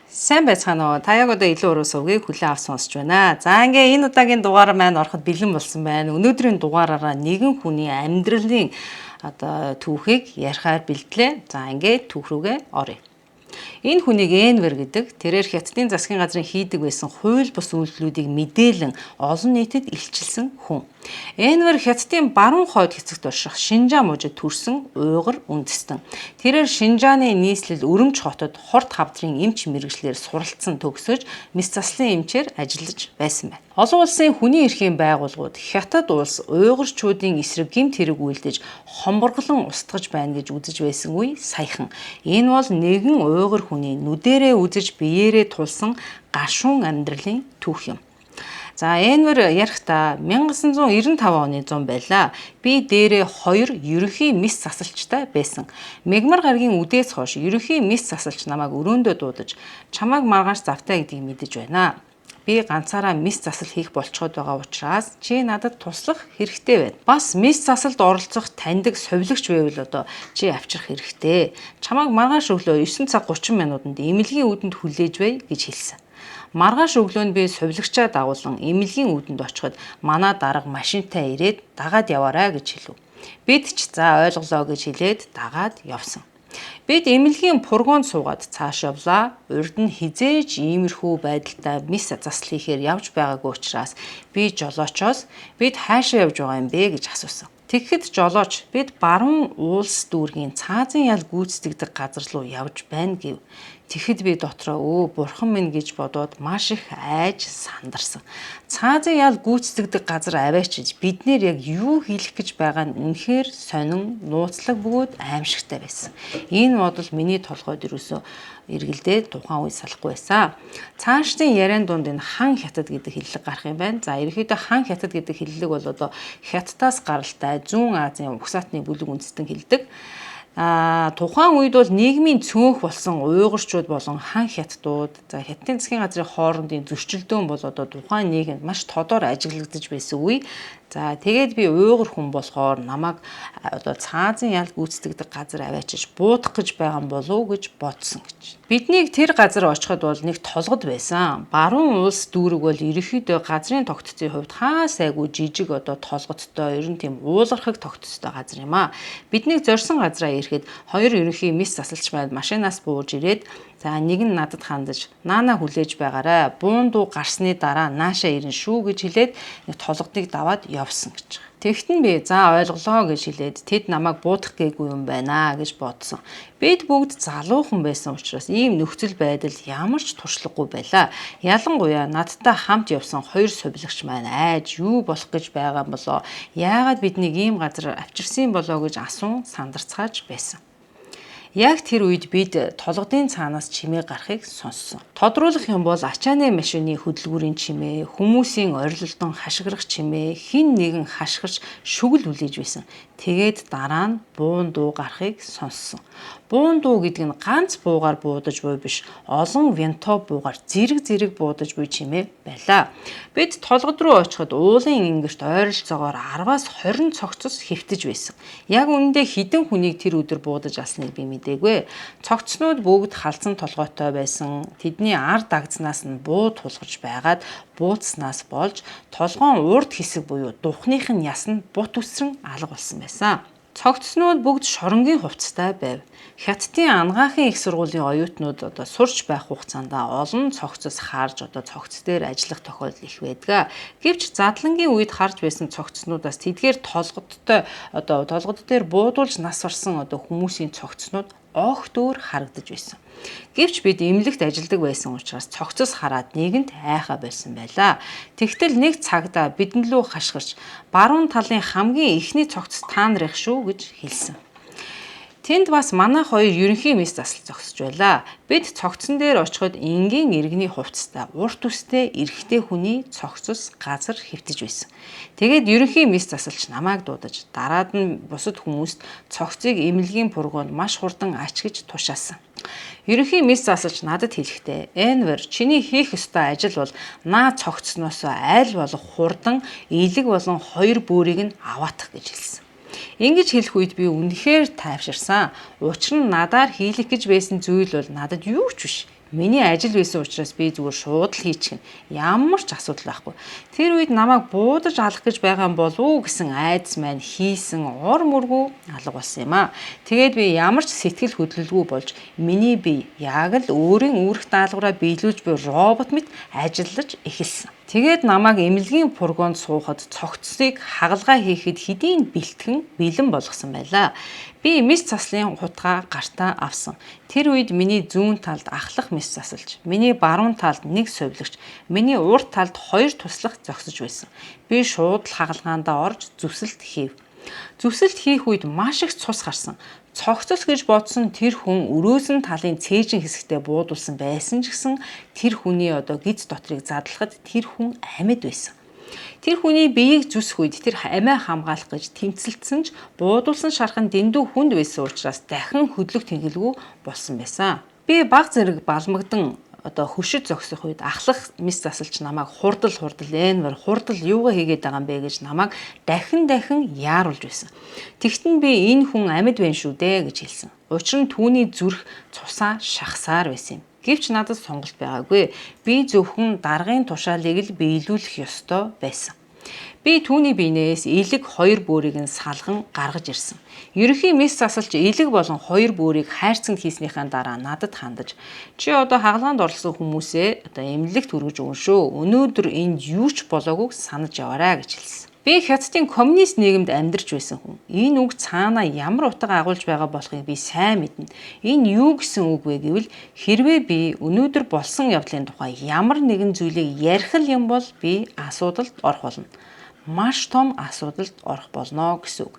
Сайн байцгаана уу? Та яг одоо илүү уруу сувгийг хүлээн авсан сонсч байна. За ингээ энэ удаагийн дугаар маань ороход бэлэн болсон байна. Өнөөдрийн дугаараараа нэгэн хүний амьдралын одоо түүхийг ярихаар бэлтлээ. За ингээ түүх рүүгээ оръё. Энэ хүнийг Энвер гэдэг тэрээр Хятадын засгийн газрын хийдэг байсан хууль бус үйлдэлүүдийг мэдээлэн олон нийтэд илчилсэн хүн. Энвер Хятадын баруун хойд хэсэгт орших Шинжаан мужид төрсэн уйгар үндэстэн. Тэрээр Шинжааны нийслэл Өрөмж хотод хорт хавдрын эмч мэргэжлээр суралцсан төгсөж мэс заслын эмчээр ажиллаж байсан байна. Олон улсын хүний эрхийн байгууллагууд Хятад улс уйгурчуудын эсрэг гэмт хэрэг үйлдэж хомборглон устгаж байна гэж үзэж байсан үе саяхан. Энэ бол нэгэн уйгур хүний нүдэрээ үзэж биеэрээ тулсан гашуун амьдралын түүх юм. За Энвер ярихдаа 1995 оны зун байлаа. Би дээрээ хоёр ерөнхий мэс засалчтай байсан. Мегмар гарагийн үдээс хойш ерөнхий мэс засалч намайг өрөөндөө дуудаж чамайг маргааш завтай гэдгийг мэдэж байна. Би ганцаараа мэс засал хийх болцоход байгаа учраас чи надад туслах хэрэгтэй байна. Бас мэс засалд оролцох таньдаг сувилагч байвал одоо чи авчрах хэрэгтэй. Чамайг маргааш өглөө 9 цаг 30 минутанд эмнэлгийн үүдэнд хүлээж бай гэж хэлсэн. Маргааш өглөө нь би сувилагчаа дагуулан эмнэлгийн үүдэнд очиход манай дарга машинтай ирээд дагаад яваарай гэж хэлв. Бид ч за ойлголоо гэж хэлээд дагаад явсан. Бид эмнэлгийн пургуунд суугаад цааш явлаа. Урд нь хэзээ ч иймэрхүү байдалтай мэс засал хийхээр явж байгаагүй учраас би жолоочоос бид хаашаа явж байгаа юм бэ гэж асуусан. Тэгэхэд жолооч бид баруун уулс дүүргийн цаазын ял гүйцэтгэдэг газар руу явж байна гэв. Тэгэхэд би дотроо өө бурхан минь гэж бодоод маш их айж сандарсан. Цаазын ял гүйцэтгэдэг газар аваачиж биднэр яг юу хийх гэж байгаа нь үнэхээр сонин, нууцлаг бөгөөд аимшигтай байсан. Энэ бодол миний толгойд ерөөсөө эргэлдээд тухайн үед салахгүй байсан. Цаашдын яриан дунд энэ хан хятад гэдэг хэллэг гарах юм байна. За ерөнхийдөө хан хятад гэдэг хэллэг бол одоо хятадаас гаралтай зүүн Азийн угсаатны бүлэг үндэстэн хэлдэг. Тухайн үед бол нийгмийн цөөнх болсон уйгурчууд болон хан хятадууд, за хятадын засгийн газрын хоорондын зөрчилдөөн бол одоо тухайн нийгэмд маш тодор ажиглагдаж байсан үе. За тэгээд би уйгур хүн болохоор намайг одоо цаазын ял гүйцэтгэдэг газар аваачиж буудах гэж байгаа юм болов уу гэж бодсон гэж. Биднийг тэр газар очиход бол нэг толгод байсан. Баруун улс дүүрэг бол ерөнхийдөө газрын тогтцын хувьд хаа сайгүй жижиг одоо толгодтой ер нь тийм уулархаг тогтцтой газар юм аа. Биднийг зорьсон газраа ирэхэд хоёр ерөнхий мэс засалч маань машинаас бууж ирээд за нэг нь надад хандаж наана хүлээж байгаарай. Буун дуу гарсны дараа наашаа ирнэ шүү гэж хэлээд нэг толгодыг даваад явсан гэж. Тэгт нь би за ойлголоо гэж хэлээд тэд намайг буудах гээгүй юм байна гэж бодсон. Бид бүгд залуухан байсан учраас ийм нөхцөл байдал ямар ч туршлагагүй байлаа. Ялангуяа надтай хамт явсан хоёр сувилагч маань айж юу болох гэж байгаа юм болоо, яагаад биднийг ийм газар авчирсан болоо гэж асуун сандарцгааж байсан. Яг тэр үед бид толгодын цаанаас чимээ гарахыг сонссон. Тодруулах юм бол ачааны машины хөдөлгүүрийн чимээ, хүмүүсийн орилолдон хашгирах чимээ, хэн нэгэн хашгирч шүгэл хүлээж байсан. Тэгээд дараа нь буун дуу гарахыг сонссон. Буун дуу гэдэг нь ганц буугаар буудаж буй биш, олон винто буугаар зэрэг зэрэг буудаж буй чимээ байлаа. Бид толгод руу очиход уулын ингэрт ойролцоогоор 10-аас 20 цогцос хэвтэж байсан. Яг үнэндээ хэдэн хүнийг тэр өдөр буудаж алсныг би мэдээгүй. Цогцснууд бүгд халзан толгойтой байсан. Тэдний ар дагзнаас нь буу тулгаж байгаад бууцснаас болж толгоон урд хэсэг буюу духных нь яс нь бут үсрэн алга болсон байсан. Цогцснууд бүгд шоронгийн хувцастай байв. Хятадын анагаахын их сургуулийн оюутнууд одоо сурч байх хугацаанд олон цогцос харж одоо цогц дээр ажиллах тохиолдол их байдаг. Гэвч задлангийн үед харж байсан цогцснуудаас тэдгээр толгодтой одоо толгод дээр буудуулж нас барсан одоо хүмүүсийн цогцснууд огт өөр харагдаж байсан. Гэвч бид эмнэлэгт ажилладаг байсан учраас цогцос хараад нэгэнд айхаа болсон байлаа. Тэгтэл нэг цагдаа бидэн лүү хашгирч баруун талын хамгийн эхний цогцос та нарых шүү гэж хэлсэн. Тэнд бас манай хоёр ерөнхий мэс засал зогсож байлаа. Бид цогцсон дээр очиход энгийн иргэний хувцастай урт үстэй эрэгтэй хүний цогцос газар хэвтэж байсан. Тэгээд ерөнхий мэс засалч намайг дуудаж дараад нь бусад хүмүүст цогцыг эмнэлгийн пургуунд маш хурдан ач гэж тушаасан. Ерөнхий мэс засалч надад хэлэхдээ Энвер чиний хийх ёстой ажил бол наа цогцсноос аль болох хурдан элэг болон хоёр бөөрийг нь аваатах гэж хэлсэн. Ингэж хэлэх үед би үнэхээр тайвширсан. Учир нь надаар хийлэх гэж байсан зүйл бол надад юу ч биш. Миний ажил байсан учраас би зүгээр шууд л хийчихнэ. Ямар ч асуудал байхгүй. Тэр үед намайг буудаж алах гэж байгаа юм болов уу гэсэн айдас маань хийсэн ор мөргүү алга болсон юм аа. Тэгээд би ямар ч сэтгэл хөдлөлгүй болж миний бие яг л өөрийн үүрэг даалгавраа биелүүлж буй робот мэт ажиллаж эхэлсэн. Тэгээд намайг эмнэлгийн фургонд суухад цогцсыг хагалгаа хийхэд хэдийн бэлтгэн бэлэн болгосон байлаа. Би мэс заслын хутгаа гартаа авсан. Тэр үед миний зүүн талд ахлах мэс засалж, миний баруун талд нэг сувилагч, миний урд талд хоёр туслах зогсож байсан. Би шууд л хагалгаандаа орж зүсэлт хийв. Зүсэлт хийх үед маш их цус гарсан. Цогцос гэж бодсон тэр хүн өрөөсөн талын цээжин хэсэгтээ буудулсан байсан ч гэсэн тэр хүний одоо гиз дотрыг задлахад тэр хүн амьд байсан. Тэр хүний биеийг зүсэх үед тэр амиа хамгаалах гэж тэмцэлдсэн ч буудулсан шарх нь дэндүү хүнд байсан учраас дахин хөдлөх тэнхэлгүй болсон байсан. Би баг зэрэг балмагдан одоо хөшөж зогсох үед ахлах мэс засалч намайг хурдал хурдал энвэр хурдал юугаа хийгээд байгаа юм бэ гэж намайг дахин дахин яаруулж байсан. Тэгтэн би энэ хүн амьд байна шүү дээ гэж хэлсэн. Учир нь түүний зүрх цусаа шахсаар байсан юм. Гэвч надад сонголт байгаагүй. Би зөвхөн даргын тушаалыг л биелүүлэх ёстой байсан. Би түүний биенээс элэг хоёр бөөрийг нь салган гаргаж ирсэн. Ерөнхий мэс засалч элэг болон хоёр бөөрийг хайрцагт хийснийхээ дараа надад хандаж чи одоо хагалгаанд оролцсон хүмүүсээ одоо эмнэлэгт хүргэж өгнө шүү. Өнөөдөр энд юу ч болоогүйг санаж яваарай гэж хэлсэн. Би Хятадын коммунист нийгэмд амьдарч байсан хүн. Энэ үг цаанаа ямар утга агуулж байгаа болохыг би сайн мэднэ. Энэ юу гэсэн үг вэ гэвэл хэрвээ би өнөөдөр болсон явдлын тухай ямар нэгэн зүйлийг ярих л юм бол би асуудалд орох болно. Маш том асуудалд орох болно гэсэн үг.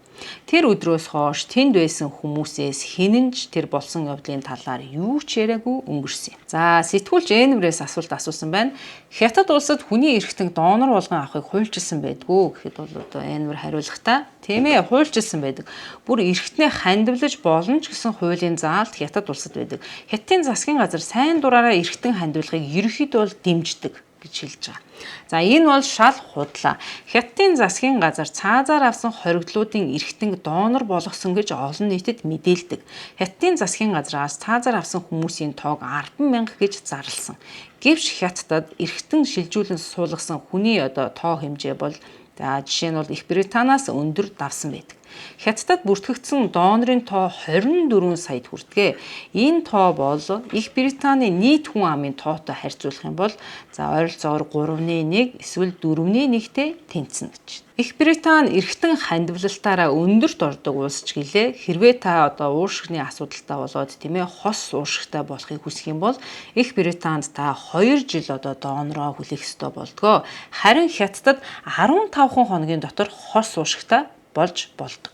Тэр өдрөөс хойш тэнд байсан хүмүүсээс хэн нь ч тэр болсон явдлын талаар юу ч яриаггүй өнгөрсөн юм. За, сэтгүүлч Энврээс асуулт асуусан байна. Хятад улсад хүний эрхтэн донор болгон авахыг хуульчилсан байдгүй гэхэд бол одоо Энвэр хариулахдаа тийм ээ, хуульчилсан байдаг. Бүр эрхтнээ хандивлаж болно ч гэсэн хуулийн заалт Хятад улсад байдаг. Хятадын засгийн газар сайн дураараа эрхтэн хандивлахыг ерөнхийдөө бол дэмждэг гэж хэлж байгаа. За, энэ бол шал худлаа. Хятадын засгийн газар цаазаар авсан хоригдлуудын эрхтэнг донор болгосон гэж олон нийтэд мэдээлдэг. Хятадын засгийн газраас цаазаар авсан хүмүүсийн тоог 10,000 гэж зарласан. Гэвч Хятадад эрхтэн шилжүүлэн суулгасан хүний одоо тоо хэмжээ бол за жишээ нь бол Их Британаас өндөр давсан байдаг. Хятадд бүртгэгдсэн донорын тоо 24 саяд хүрдэг. Энэ тоо бол Их Британий нийт хүн амын тоотой харьцуулах юм бол за ойролцоогоор 3.1 эсвэл 4.1-тэй тэнцэнэ гэж. Их Британи эрхтэн хандивлалтаараа өндөрт ордог улс ч гэлээ. Хэрвээ та одоо уушгины асуудалтай болоод тийм ээ хос уушигтай болохыг хүсэх юм бол Их Британд та 2 жил одоо донороо хүлээх ёстой болдгоо. Харин Хятадд 15 хоногийн дотор хос уушигтай болж болдог.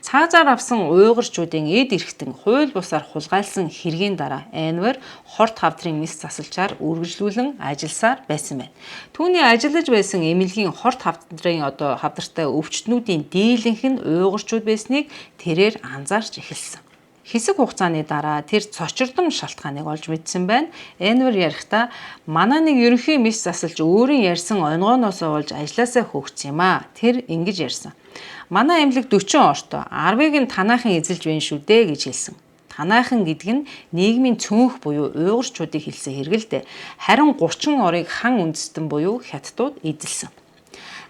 Цаазаар авсан уйгурчуудын эд эрхтэн хууль бусаар хулгайлсан хэргийн дараа Энвер хорт хавдрын мэс засалчаар үргэлжлүүлэн ажилласаар байсан байна. Түүний ажиллаж байсан эмнэлгийн хорт хавдрын одоо хавдартай өвчтнүүдийн дийлэнх нь уйгурчууд байсныг тэрээр анзаарч эхэлсэн. Хэсэг хугацааны дараа тэр цочирдом шалтгааныг олж мэдсэн байна. Энвер ярихдаа манай нэг ерөнхий мэс засалж өөрийн ярьсан онгооноосоо болж ажлаасаа хөөгцсөн юм аа. Тэр ингэж ярьсан. Манай эмнэлэг 40 ортой, 10-ыг нь танаахан эзэлж байна шүү дээ гэж хэлсэн. Танаахан гэдэг нь нийгмийн цөөнх буюу уйгурчуудыг хэлсэн хэрэг л дээ. Харин 30 орыг хан үндэстэн буюу хятадууд эзэлсэн.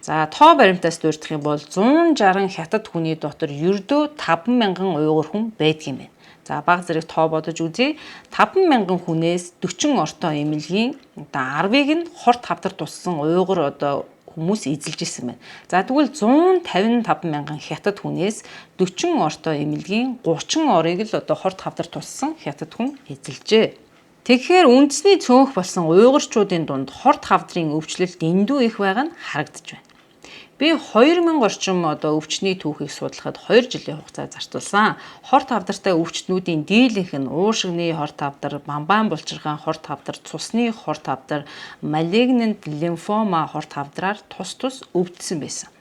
За, тоо баримтаас дурдах юм бол 160 хятад хүний дотор ердөө 5,000 уйгур хүн байдаг юм байна. За, баг зэрэг тоо бодож үзье. 5,000 хүнээс 40 ортой эмнэлгийн одоо 10-ыг нь хорт хавдар туссан уйгур одоо хүмүүс эзэлж исэн байна. За, тэгвэл 155,000 хятад хүнээс 40 ортой эмнэлгийн 30 орыг л одоо хорт хавдар туссан хятад хүн эзэлжээ. Тэгэхээр үндэсний цөөнх болсон уйгурчуудын дунд хорт хавдрын өвчлөл дэндүү их байгаа нь харагдаж байна. Би 2000 орчим одоо өвчний түүхийг судлахад 2 жилийн хугацаа зарцуулсан. Хорт хавдартай өвчтнүүдийн дийлэнх нь уушигны хорт хавдар, бамбаан булчирхаан хорт хавдар, цусны хорт хавдар, malignant лимфома хорт хавдраар тус тус өвдсөн байсан.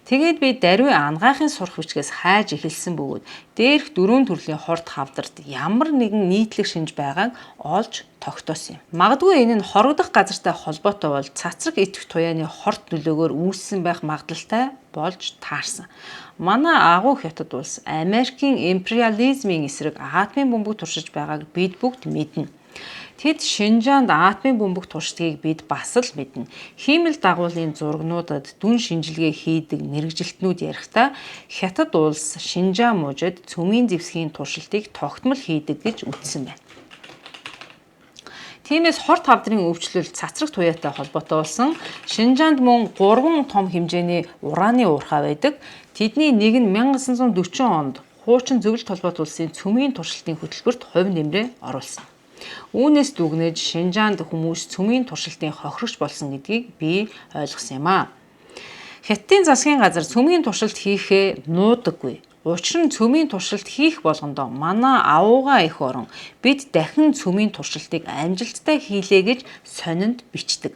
Тэгээд би даруй анагаахын сурах бичгээс хайж эхэлсэн бөгөөд дээрх дөрвөн төрлийн хорт хавдарт ямар нэгэн нийтлэг шинж байгааг олж тогтоосон юм. Магадгүй энэ нь хорогдох газартай холбоотой бол цацраг идэвх туяаны хорт нөлөөгөөр үүссэн байх магадлалтай болж таарсан. Манай агуу хятад улс Америкийн империализмын эсрэг атомын бөмбөг туршиж байгааг бид бүгд мэднэ. Тэд Шинжаанд атомын бөмбөг туршдгийг бид бас л мэднэ. Хиймэл дагуулын зургнуудад дүн шинжилгээ хийдэг мэргэжилтнүүд ярихдаа Хятад улс Шинжаан мужид цөмийн зэвсгийн туршилтыг тогтмол хийдэг гэж үздсэн байна. Тиймээс хор тавдрын өвчлөл цацраг туяатай холбоотой болсон. Шинжаанд мөн 3 том хэмжээний ураны уурхай байдаг. Тэдний нэг нь 1940 онд хуучин зөвлөлт холбоот улсын цөмийн туршилтын хөтөлбөрт хувь нэмрээ оруулсан. Үүнээс дүгнэж Шинжаанд хүмүүс цөмийн туршилтын хохирогч болсон гэдгийг би ойлгосон юм аа. Хятадын засгийн газар цөмийн туршилт хийхээ нуудаггүй. Учир нь цөмийн туршилт хийх болгондоо манай аугаа эх орон бид дахин цөмийн туршилтыг амжилттай хийлээ гэж сонинд бичдэг.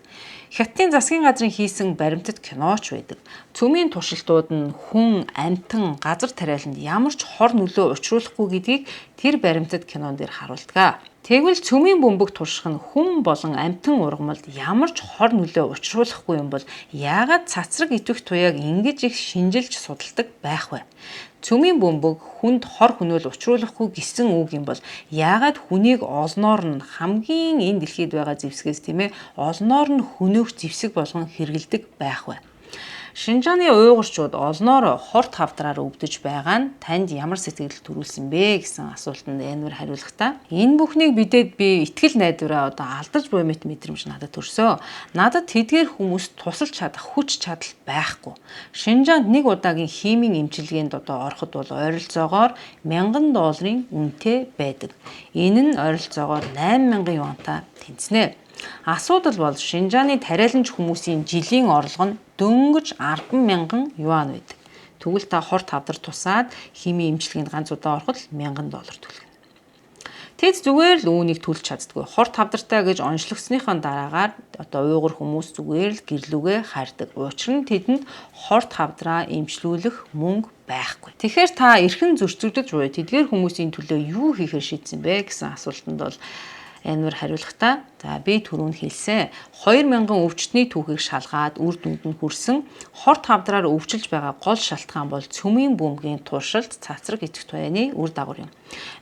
Хятадын засгийн газрын хийсэн баримтат киноч байдаг. Цөмийн туршилтууд нь хүн, амьтан, газар тариаланд ямар ч хор нөлөө учруулахгүй гэдгийг тэр баримтат кинон дээр харуулдаг. Тэгвэл цөмийн бөмбөг турших нь хүн болон амьтан ургамалд ямар ч хор нөлөө учруулахгүй юм бол яагаад цацраг идэвх туяаг ингэж их шинжилж судалдаг байх вэ? Цөмийн бөмбөг хүнд хор хөнөөл учруулахгүй гэсэн үг юм бол яагаад хүнийг олноор нь хамгийн энэ дэлхийд байгаа зэвсгээс тийм ээ олноор нь хөнөөх зэвсэг болгон хэрэглэдэг байх вэ? Шинжааны уйгурчууд олноор хор тавдраар өвдөж байгаа нь танд ямар сэтгэл төрүүлсэн бэ гэсэн асуултанд Энвер хариулахдаа энэ бүхнийг мэдээд би итгэл найдвараа одоо алдаж буй мэт мэдрэмж надад төрсөө. Надад тэдгээр хүмүүст тусалж чадах хүч чадал байхгүй. Шинжаанд нэг удаагийн химийн эмчилгээнд одоо ороход бол ойролцоогоор $1000 үнэтэй байдаг. Энэ нь ойролцоогоор 8000 юантай тэнцнэ. Асуудал бол Шинжааны тариаланч хүмүүсийн жилийн орлого нь дөнгөж 10,000 юан байдаг. Тэгвэл та хор тавдар тусаад химийн эмчилгээнд ганц удаа ороход л $1000 төлнө. Тэд зүгээр л үүнийг төлж чаддаггүй. Хор тавдартай гэж онцлогсныхон дараагаар одоо уйгур хүмүүс зүгээр л гэрлүүгээ хардаг. Учир нь тэдэнд хор тавдраа эмчлүүлэх мөнгө байхгүй. Тэгэхээр та эрхэн зөрчигдөж буй тэдгээр хүмүүсийн төлөө юу хийхээр шийдсэн бэ гэсэн асуултанд бол Энвер хариулахдаа за би түрүүнд хэлсэн 2000 өвчтний түүхийг шалгаад үр дүнд нь хүрсэн хор тавдраар өвчилж байгаа гол шалтгаан бол цөмийн бөмбөгийн туршилт цацраг идэвх туяаны үр дагавар юм.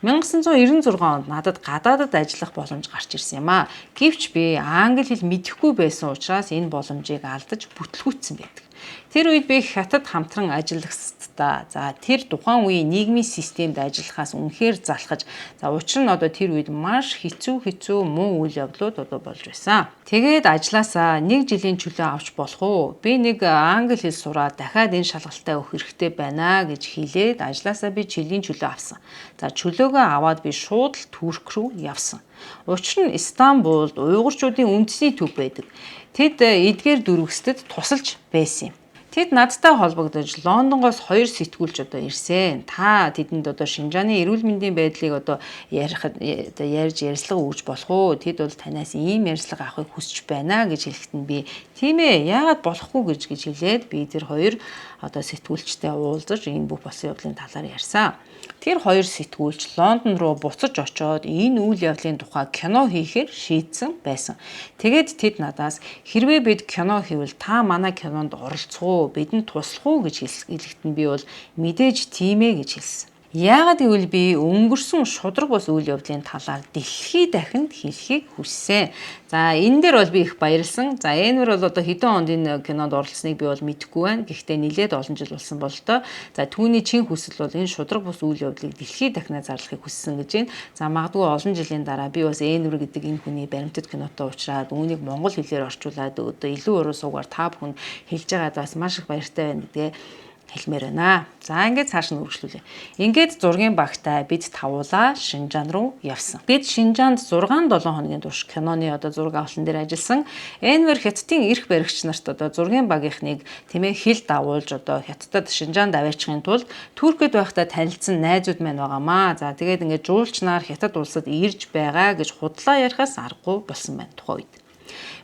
1996 онд надад гадаадад ажиллах боломж гарч ирсэн юм аа. Гэвч би англи хэл мэдэхгүй байсан учраас энэ боломжийг алдаж бүтлгүүцсэн байдаг. Тэр үед би Хятад хамтран ажиллагсдаа. За тэр тухайн үеийн нийгмийн системд ажиллахаас үнэхээр залхаж, за учир нь одоо тэр үед маш хэцүү муу үйл явдлууд одоо болж байсан. Тэгээд ажлаасаа нэг жилийн чөлөө авч болох уу? Би нэг англи хэл сураад дахиад энэ шалгалтаа өгөх хэрэгтэй байна гэж хэлээд ажлаасаа би жилийн чөлөө авсан. За чөлөөгөө аваад би шууд л Турк руу явсан. Учир нь Истанбулд уйгурчуудын үндэсний төв байдаг. Тэд эдгээр дөрвөсдөд тусалж байсан юм. Тэд надтай холбогдож Лондонгоос 2 сэтгүүлч одоо ирсэн. Та тэдэнд одоо Шинжааны эрүүл мэндийн байдлыг одоо ярих одоо ярьж ярилцлага өгч болох уу? Тэд бол танаас ийм ярилцлага авахыг хүсэж байна гэж хэлэхэд нь би тийм ээ, яагаад болохгүй гэж хэлээд би тэр хоёр одоо сэтгүүлчтэй уулзаж энэ бүх болсон явдлын талаар ярьсан. Тэр хоёр сэтгүүлч Лондон руу буцаж очоод энэ үйл явдлын тухай кино хийхээр шийдсэн байсан. Тэгээд тэд надаас хэрвээ бид кино хийвэл та манай кинонд оролцох уу, бидэнд туслах уу гэж хэлэхэд нь би бол мэдээж тийм ээ гэж хэлсэн. Яагаад гэвэл би өнгөрсөн шударга бус үйл явдлын талаар дэлхий дахинд хэлэхийг хүссэн. За энэ дээр бол би их баярлсан. За Энвер бол одоо хэдэн онд энэ кинонд оролцсныг би бол мэдэхгүй байна. Гэхдээ нилээд олон жил болсон бололтой. За түүний чин хүсэл бол энэ шударга бус үйл явдлыг дэлхий дахинаа зарлахыг хүссэн гэж байна. За магадгүй олон жилийн дараа би бас Энвер гэдэг энэ хүний баримтат кинотой уулзраад үүнийг монгол хэлээр орчуулад одоо илүү уруу суугаар та бүхэнд хэлж байгаад бас маш их баяртай байна гэдгээ хэлмээр байна. За ингээд цааш нь үргэлжлүүлье. Ингээд зургийн багтай бид тавуулаа Шинжаан руу явсан. Бид Шинжаанд 6-7 хоногийн турш киноны одоо зураг авалтан дээр ажилласан. Энвер Хятадын эрх баригч нарт одоо зургийн багийнхныг тийм ээ хил дагуулж одоо Хятадад Шинжаанд аваачихын тулд Туркид байхдаа танилцсан найзууд маань байгаамаа. За тэгээд ингээд жуулчнаар Хятад улсад ирж байгаа гэж худлаа ярихаас аргагүй болсон байна тухайн үед.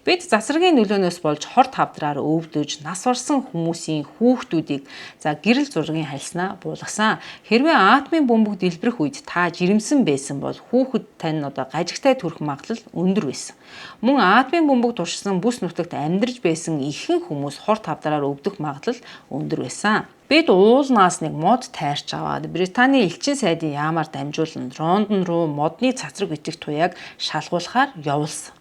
Бид засваргийн нөлөөнөөс болж хор тавдраар өвдөж нас барсан хүмүүсийн хүүхдүүдийг за гэрэл зургийн хальснаа буулгасан. Хэрвээ атомын бөмбөг дэлбэрэх үед та жирэмсэн байсан бол хүүхэд тань одоо гажигтай төрөх магадлал өндөр байсан. Мөн атомын бөмбөг туршсан бүс нутагт амьдарч байсан ихэнх хүмүүс хор тавдраар өвдөх магадлал өндөр байсан. Бид уулнаас нэг мод тайрч аваад Британий элчин сайдын яамаар дамжуулан Лондон руу модны цацраг битэг туяаг шалгуулахаар явуулсан.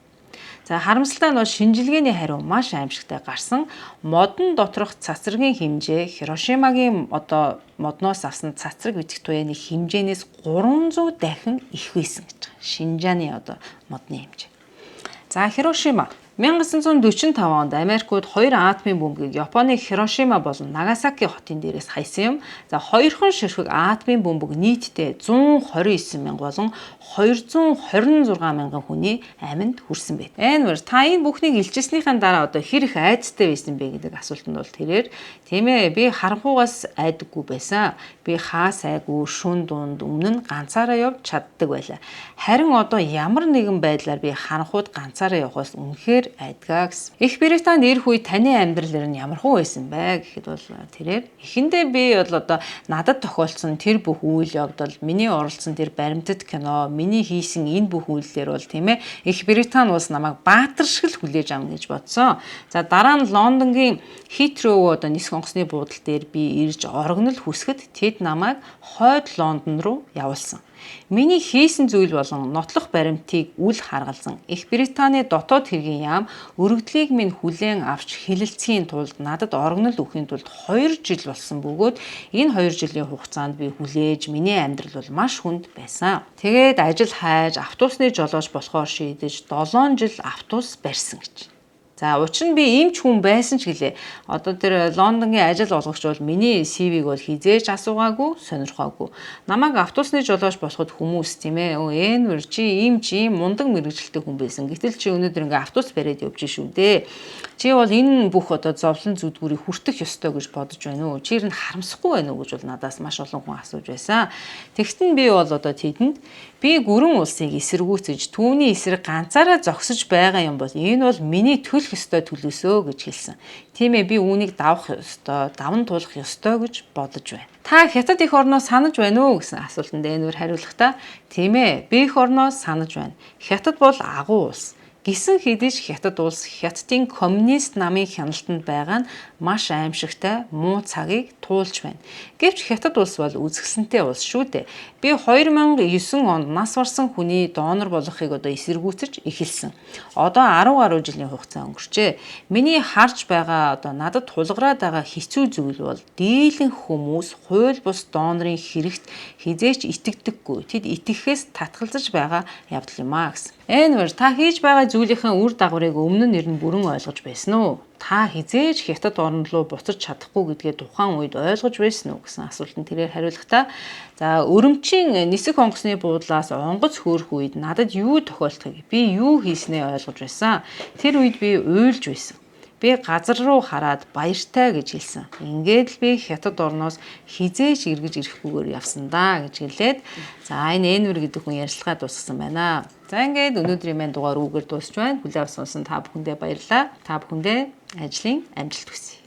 За харамсалтай нь бол шинжилгээний хариу маш аимшигтай гарсан. Модон доторх цацрагийн хэмжээ Хирошимагийн одоо модноос авсан цацраг битэг туяаны хэмжээнээс 300 дахин их байсан гэж байгаа. Шинжааны одоо модны хэмжээ. За Хирошима 1945 онд Америкууд хоёр атомын бөмбөгийг Японы Хирошима болон Нагасаки хотын дээрээс хайсан юм. За хоёрхан ширхэг атомын бөмбөг нийтдээ 129 мянга болон 226 мянган хүний амьд хүрсэн байт. Энвер та энэ бүхнийг илчилснийхаа дараа одоо хэр их айдастай байсан бэ гэдэг асуултанд бол тэрээр тийм ээ би харанхугаас айдаггүй байсан. Би хаа сайгүй шүн дунд өмнө нь ганцаараа явж чаддаг байлаа. Харин одоо ямар нэгэн байдлаар би харанхуйд ганцаараа явахаас үнэхээр айдгаа гэсэн. Их Британд ирэх үе таны амьдрал ер нь ямархуу байсан бэ гэхэд бол тэрээр эхэндээ би бол одоо надад тохиолдсон тэр бүх үйл явдал, миний оролцсон тэр баримтат кино, миний хийсэн энэ бүх үйлдэлээр бол тийм ээ Их Британи улс намайг баатар шиг л хүлээж авна гэж бодсон. За дараа нь Лондонгийн Хитроу одоо нисэх онгоцны буудал дээр би ирж орогнол хүсгэд тэд намайг хойд Лондон руу явуулсан. Миний хийсэн зүйл болон нотлох баримтыг үл харгалзан Их Британий дотоод хэргийн яам өргөдлийг минь хүлээн авч хэлэлцэхийн тулд надад орогнол өгөхийн тулд 2 жил болсон бөгөөд энэ 2 жилийн хугацаанд би хүлээж миний амьдрал бол маш хүнд байсан. Тэгээд ажил хайж автобусны жолооч болохоор шийдэж 7 жил автобус барьсан гэж. За учир нь би ийм ч хүн байсан ч гэлээ. Одоо тэр Лондонгийн ажил олгогч бол миний CV-г бол хизээж асуугаагүй, сонирхоогүй. Намайг автобусны жолооч болоход хүмүүс тийм ээ. Энвэр чи ийм ч ийм мундаг мэргэжилтэй хүн байсан. Гэтэл чи өнөөдөр ингээ автобус бариад явж шүү дээ. Чи бол энэ бүх одоо зовлон зүдгүүрийг хүртэх ёстой гэж бодож байна уу? Чи ер нь харамсахгүй байна уу гэж бол надаас маш олон хүн асууж байсан. Тэгтэн би бол одоо тэдэнд би гүрэн улсыг эсэргүүцэж түүний эсрэг ганцаараа зогсож байгаа юм бол энэ бол миний төлөх ёстой төлөөсөө гэж хэлсэн. Тийм ээ би үүнийг давах ёстой, даван туулах ёстой гэж бодож байна. Та хятад эх орноо санаж байна уу гэсэн асуултанд Энвер хариулахдаа тийм ээ би эх орноо санаж байна. Хятад бол агуу улс. Гисэн хэдий ч Хятад улс Хятадын коммунист намын хяналтанд байгаа нь маш аимшигтай муу цагийг туулж байна. Гэвч Хятад улс бол үзэсгэлэнтэй улс шүү дээ. Би 2009 онд нас барсан хүний донор болохыг одоо эсэргүүцэж эхэлсэн. Одоо 10 гаруй жилийн хугацаа өнгөрчээ. Миний харж байгаа одоо надад тулгараад байгаа хэцүү зүйл бол дийлэнх хүмүүс хууль бус донорын хэрэгт хизээч итгэдэггүй. Тэд итгэхээс татгалзаж байгаа явдал юм а гэсэн. Энвер та хийж байгаа зүйлийнхээ үр дагаврыг өмнө нь ер нь бүрэн ойлгож байсан уу? Та хизээж хятад орн руу буцаж чадахгүй гэдгээ тухайн үед ойлгож байсан уу гэсэн асуултанд тэрээр хариулахдаа за өрөмчийн нисэх онгоцны буудлаас онгоц хөөрөх үед надад юу тохиолдохыг би юу хийснээ ойлгож байсан. Тэр үед би уйлж байсан. Би газар руу хараад баяртай гэж хэлсэн. Ингээд л би хятад орноос хизээч эргэж ирэхгүйгээр явсан даа гэж хэлээд за энэ Энвер гэдэг хүн ярилцлага дуусгасан байна. За ингээд өнөөдрийн маань дугаар үүгээр дуусч байна. Хүлээн авсан та бүхэндээ баярлалаа. Та бүхэндээ ажлын амжилт хүсье.